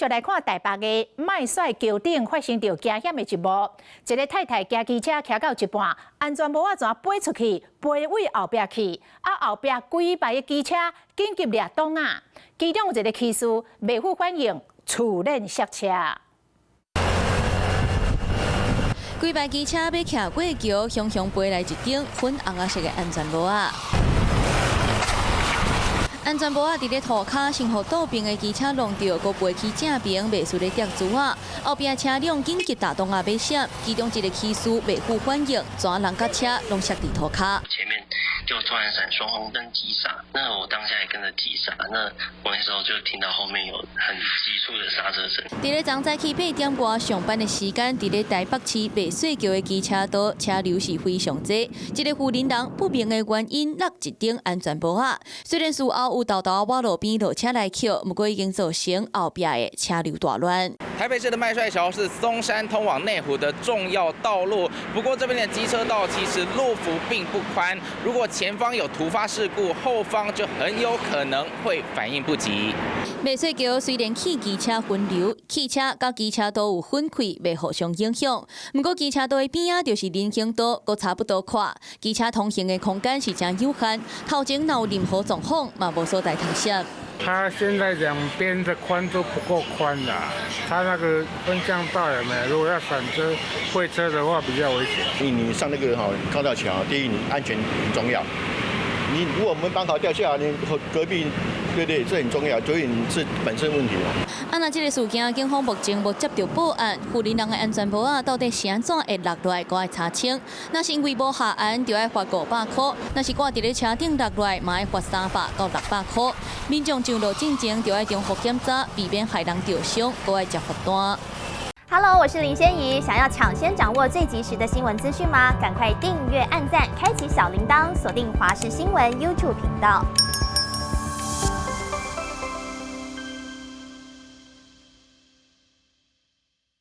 續來看台北的麥帥橋頂發生著驚險的一幕，一个太太駕機車騎到一半，安全帽仔怎飛出去，飛位後壁去，啊後壁幾排的機車緊急掠擋仔，其中有一个騎士袂赴反應，自然摔車。幾排機車欲徛過橋，雄雄飛來一頂粉紅仔色的安全帽仔。安全帽仔佇咧塗跤，先予倒爿的機車弄著，閣飛去正爿，袂輸咧疊珠仔。後壁車輛緊急打擋仔欲閃，其中一个騎士袂赴反應，全人佮車攏摔佇塗跤。前面就突然閃雙紅燈急剎，那我當下也跟着急剎，那我那時候就聽到後面有很急促的剎車聲。佇咧昨早起8點外上班的時間，佇咧台北市麥穗橋的機車道，車流是非常濟。一个婦人不明的原因落一頂安全帽仔，雖然事後有沓沓仔路邊落車來抾，毋過已經造成後壁的車流大亂。台北市的麥帥橋是松山通往內湖的重要道路，不過這邊的機車道其實路幅並不寬，如果前方有突發事故，後方就很有可能會反應不及。麥穗橋雖然汽機車分流，汽車佮機車道有分開，袂互相影響。毋過機車道的邊仔就是人行道，閣差不多闊，機車通行的空間是誠有限。頭前若有任何狀況，嘛無所在通閃。它現在兩邊的寬都不夠寬啦，它那個分向道有沒有？如果要閃車、會車的話，比較危險。你上那個哈高架橋，第一你安全很重要。你如果門把手掉下來，你隔壁對對，這很重要，所以你是本身問題啦。啊，若這个事件，警方目前無接著報案，婦人的安全帽仔到底是按怎會落來，閣愛查清。若是因為無下安，就愛罰500箍；若是掛佇咧車頂落來，嘛愛罰300到600箍。民眾上路進前就愛重複檢查，避免害人著傷，閣愛接罰單。 Hello，我是林仙怡。想要搶先掌握最及時的新聞資訊嗎？趕快訂閱、按讚、開啟小鈴鐺，鎖定華視新聞 YouTube 頻道。